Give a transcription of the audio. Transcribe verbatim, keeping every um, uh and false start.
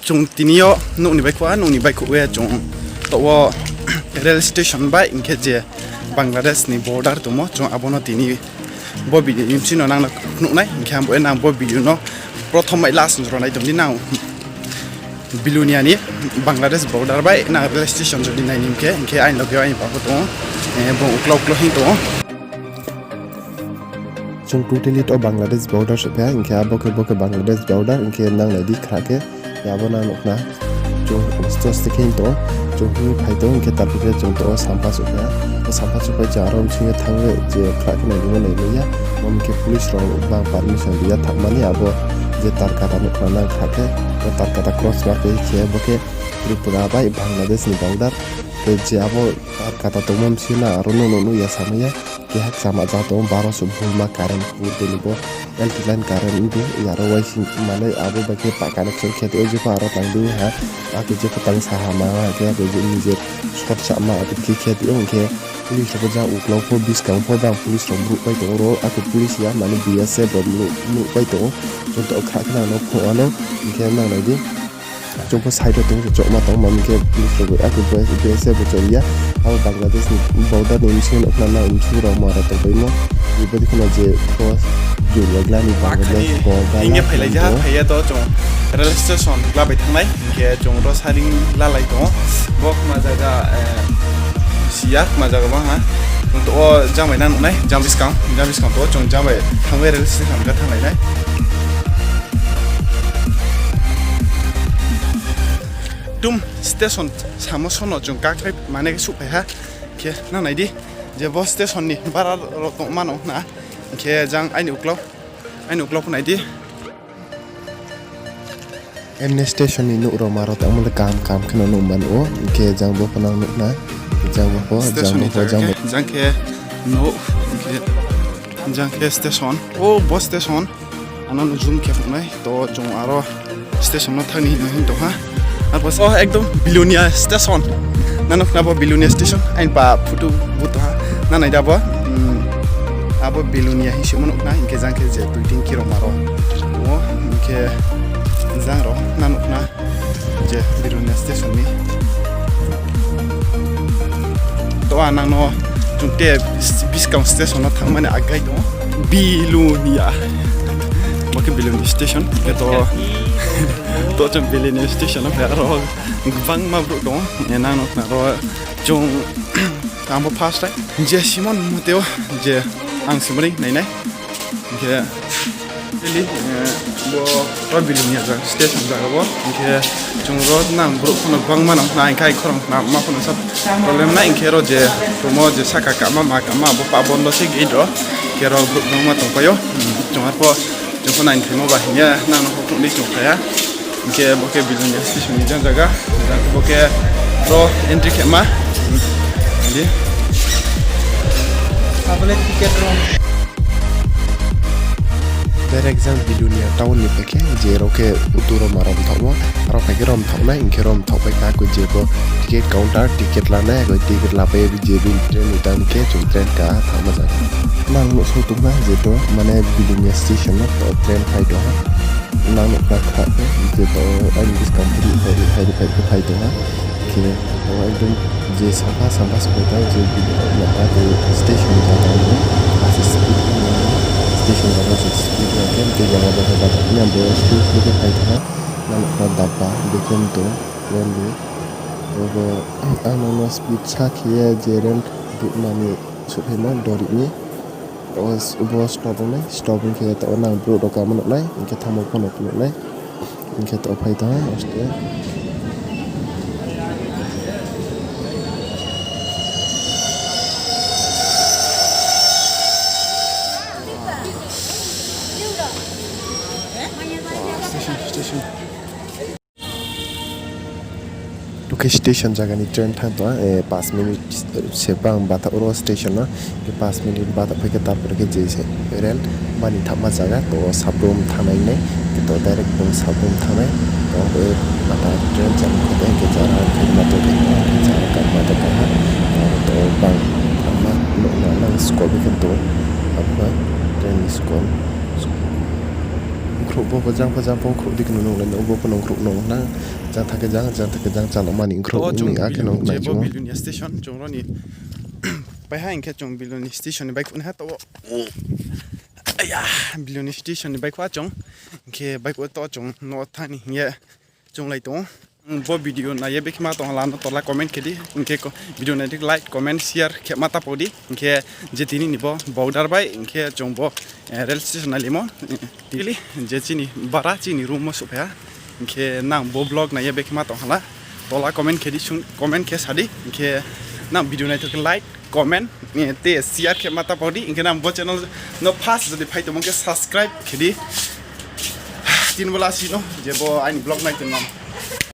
Chung tini yo nouh ni baihkhouh ha, nouh ni baihkhouh ye chung taoh wo rail station bai hing khe je Bangladesh ni border tongmo, chung abo no tini bo video ni bsing no nang no phnuh nai, hing khe ang bo ye nang bo video no prothom bai last jora nai tong di nang. Belonia ni Bangladesh border bai nang rail station jodi nai ni hing khe, hing khe aini loge aini pha pho tong ou, bung uklau uklau hing tong ou. Chung totally to Bangladesh border souhphai ha, hing khe abo khe bo khe Bangladesh border, hing khe nang nai di khra khe, abo nang nuh khna. Chung aste aste khe hing tong ou, chung hing phai tong ou, hing khe tarpor khe chung to Sampha souhphai ha. Bo Sampha souhphai chung aro bsing yo thanng ye je khra khe nai di mo nai mai ya. Bo hing khe police rao bang permission ri ya thanngmani abo je Tarkata nuh khna nang khra khe, bo Tarkata cross ma khe khe bo khe Tripura bai Bangladesh ni border. Khe je abo Tarkata tongmo bsing yo nang aro no nuh nuh ya samai ya. Keha kchama ja tong ou, baro souh bhulma current pur tini bo L T line current wngtong, yaro waising manai abo bai khe pa connection khe tong ou, jepho aro tang dei ha, akhe jepho tang sa ha ma ha khe, akhe je nije short sama abo khe khe tong ou, hing khe police rao bo jang uklau pho buskang pho bang police rao brouh pai tong ou ro, akhe police ya mani B S F rao brouh pai tong ou, joto khra khe nang no phnuh ano, hing khe nang nai di. Chung pho side wo tong se chokma tong, mami khe police rao bai akhe B S F bo chori ya. Abo Bangladesh ni border ni bsing yo nuh khna nang bsing rao ma rao tongpaimo. Ibo dei kheno je pho Jurwagla ni Bangladesh border hing ye phailai ja, phai ye to chung rail station la bai thanngnai, hing khe chung ro saring lalai tong ou. Bo kma zaga, si ya kma zaga bang ha. Chung to wo jang bai nang nuh nai, jang buskang, jang buskang to wo chung jang bai thanng ye rail station khe thannglai nai. Tum station samo sono chung kakhlai mane khe souhphai ha. Khe nang nai di, je bo station ni bara rao tongma no na. Hing khe jang aini uklau, aini uklau pho nai di. Emne station ni nouh rao ma rao tangmo le kaham kaham khe no nuh man ou. Hing khe jang bo pho nang nuh na, jang bo pho, jang bo pho, jang khe nouh, hing khe jang khe station. O bo station. Ano no zoom khe phnuh nai, to chung aro station no thanng ni hing tong ha. Arphuh ekdom Belonia station. Nang nuh khna bo Belonia station, aini pa photo bu tong ha. Nang nai da bo, abo Belonia hing simo nuh khna, hing khe jang khe je tui tin kiro ma rao. O, hing khe jang rao nang nuh khna. Je Belonia station ni. To a nang no chung te buskang station no thanngmani agai tong ou. Belonia. Bo khe Belonia station. Khe to, to chung Belonia station no phai aro gbangma brouh tong ou. Nang no khna ro chung ang bo first time je simon moteo je ang simoni nainai. Hing khe, really, bo, bo Belonia station zaga bo. Hing khe chung ro nang brouh pho no gbangma nang, hing khe khorang ma pho no sa problem nai, hing khe ro je tongmo je saka kama ma kama bo pa bondo se gate ro. Hing khe ro brouh gbangma tongpai ou. Chung arphuh, chung pho nai phaimo ba hing ye nang no pho phnuh ni chung phai ha. Hing khe bo khe Belonia station ni jang zaga, jang khe bo khe ro entry khema. Di. Abo le ticket room. Direct jang Belonia town ni phai khe, je rao khe auto rao ma rao mthaohmo, aro phai khe rao mthaoh nai, hing khe rao mthaoh pai kha, akoi je bo ticket counter, ticket lanai, akoi ticket lapai ye je bini train ni tang khe, chung train ka thanngma zaga. Nang nuhsao tongna je to, mane Belonia station no, to train phai tong ha. Nang nuh khna kha khe, je to, aini buskang phai ri, phai ri, phai ri, phai ri, phai tong ha. Khe, to ekdom je sampha, sampha souhphai tong, je bini, station ni jaga ni, ase speed, station jaga se speed ya khe, tei jaga jaga bathak ni, ang bo slow, slow khe phai tong ha. Nang nuh khna dabba, bekhe tong, railway. Bo, ang nang no speed sa khe ye, je rail brouh nani souhphaimo, dori ni. Bo stop ong nai, stop ong khe to nang brouh rao kamo nuh nai, hing khe thanngmo pho no nuh nai, hing khe to phai tong ha, aste. Station, station. Tokhe station jaga ni train thanng tong ha, pas minute se bang batha oro station no, khe pas minute batha phai khe tarpore khe je se rail bani thapma jaga to Sabrum thanngnai nai, khe to direct bung Sabrum thanngnai, to batha train jang khe khe jara khe ma tong khe jara khe ma tong khe ha, to bang thapma nuh nang skol khe to, abo train ni skol. Khrouh bo, bo jang pho jang pho khrouh di khe nung nunglai no, bo pho nung khrouh nung na, jang tha khe jang, jang tha khe jang, chá no mani khrouh, chung ni akhe nung nai chung. Belonia station, chung ro ni paiha hing khe chung Belonia station ni baihkhouh naiha to. Aya, Belonia station ni baihkhouh ha chung, hing khe baihkhouh to chung no thanng ni hing ye chounglai tong ou. Bo video nai ye bekhe ma tong hala no tola comment khe di, hing khe video nai di like, comment, share khe ma ta pau di, hing khe je tini ni bo border bai, hing khe chung bo rail station nailaimo, tili, je chini bara chini room wo souhphai ha, hing khe nang bo vlog nai ye bekhe ma tong hala, tola comment khe di, comment khe sa di, hing khe nang video naithoh khe like, comment, te share khe ma ta pau di, hing khe nang bo channel no first jodi phai tongmo khe subscribe khe di. Tini bo lasi no, je bo aini vlog nai tongmo.